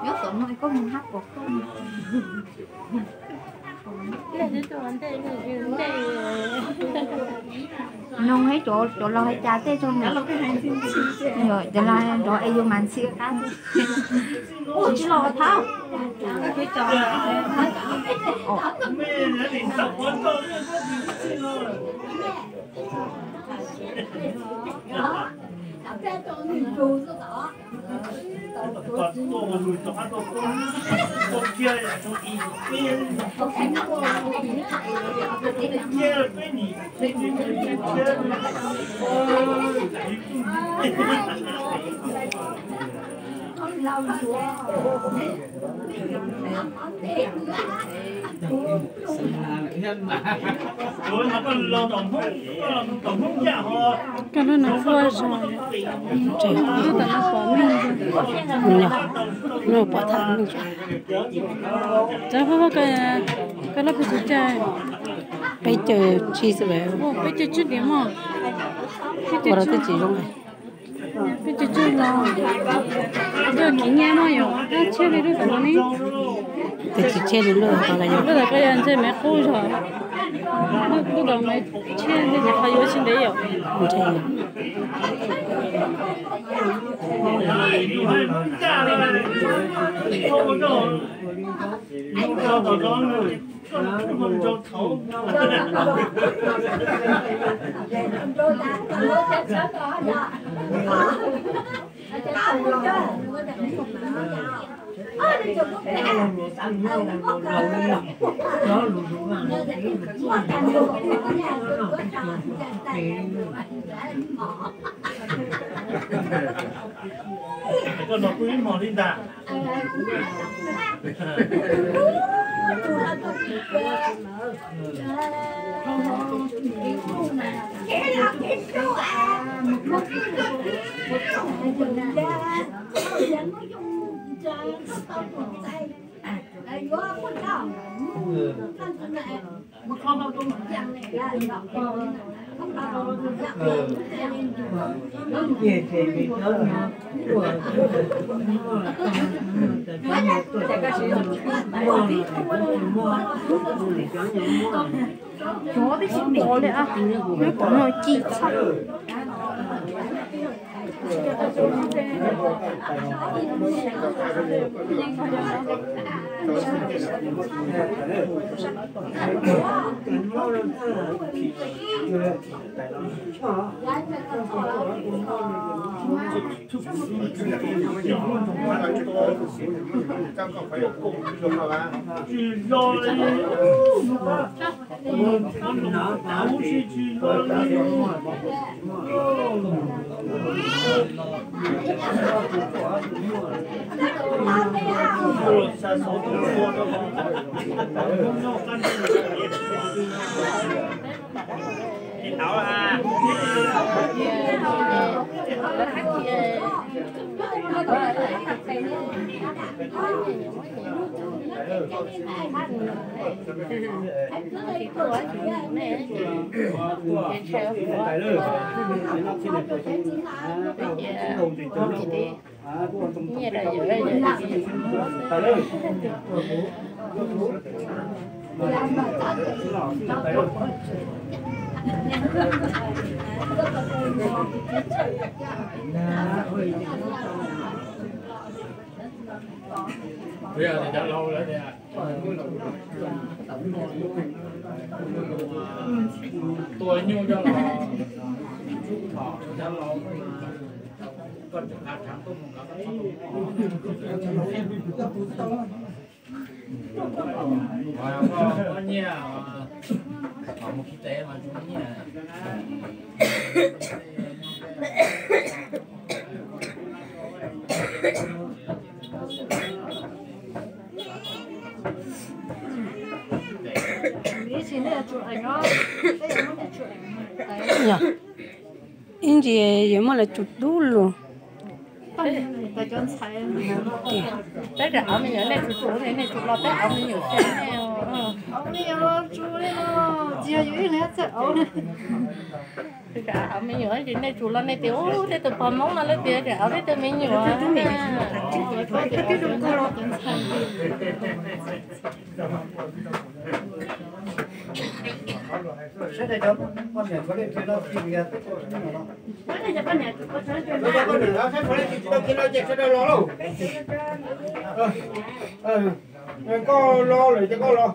Nyob tom no koj mus hab pom koj. Noog hais cov, cov laus hais cas tej tso mus. Cov laus nrov es yus mas ntxhi qab. Tsis los thab. Koj lub no quaj zog, tseem lub tom no pom meej. Lub pom tham meej. Txawm pab pab koj, koj lub pes tsawg caij? Peb caug tsib xwb. Peb caug tsib diam mog. Ua rau twb tsis zoo. Peb caug tsib los, koj kiv nyiaj mog yom, koj tshiab li lub tom no ne. Twb tsis tshiab li lub tom no yom. Lub tom koj yog ntshe me qub zog. Lub, lub tom me tshiab ntshe qhov yuav tsis ntev yom. Koj no kuj ib hmos li ntag. Cov twb tsis npog li, nyob tom no ci txhab. Yog cov laus lawv tias tua nyuj coj los rub thom, cov laus koj tseem nqa rhav tuaj mus nqa koj txhob tua. Koj nyiaj, mus khi tev mas tsis muaj nyiaj. Yog, ib ntsis yuav muab lawv tsuj dub lug. Peb cov ntxhais, peb cov me nyuam nej tsuj tsuj, nej tsuj los peb cov me nyuam, tsis yog yus ib leeg txawj auv. Cov me nyuam ces nej tsuj los nej tias ub, tej tus pog Hmoob no lawv tias cov auv tej tus me nyuam. Koj los lawm ces koj los.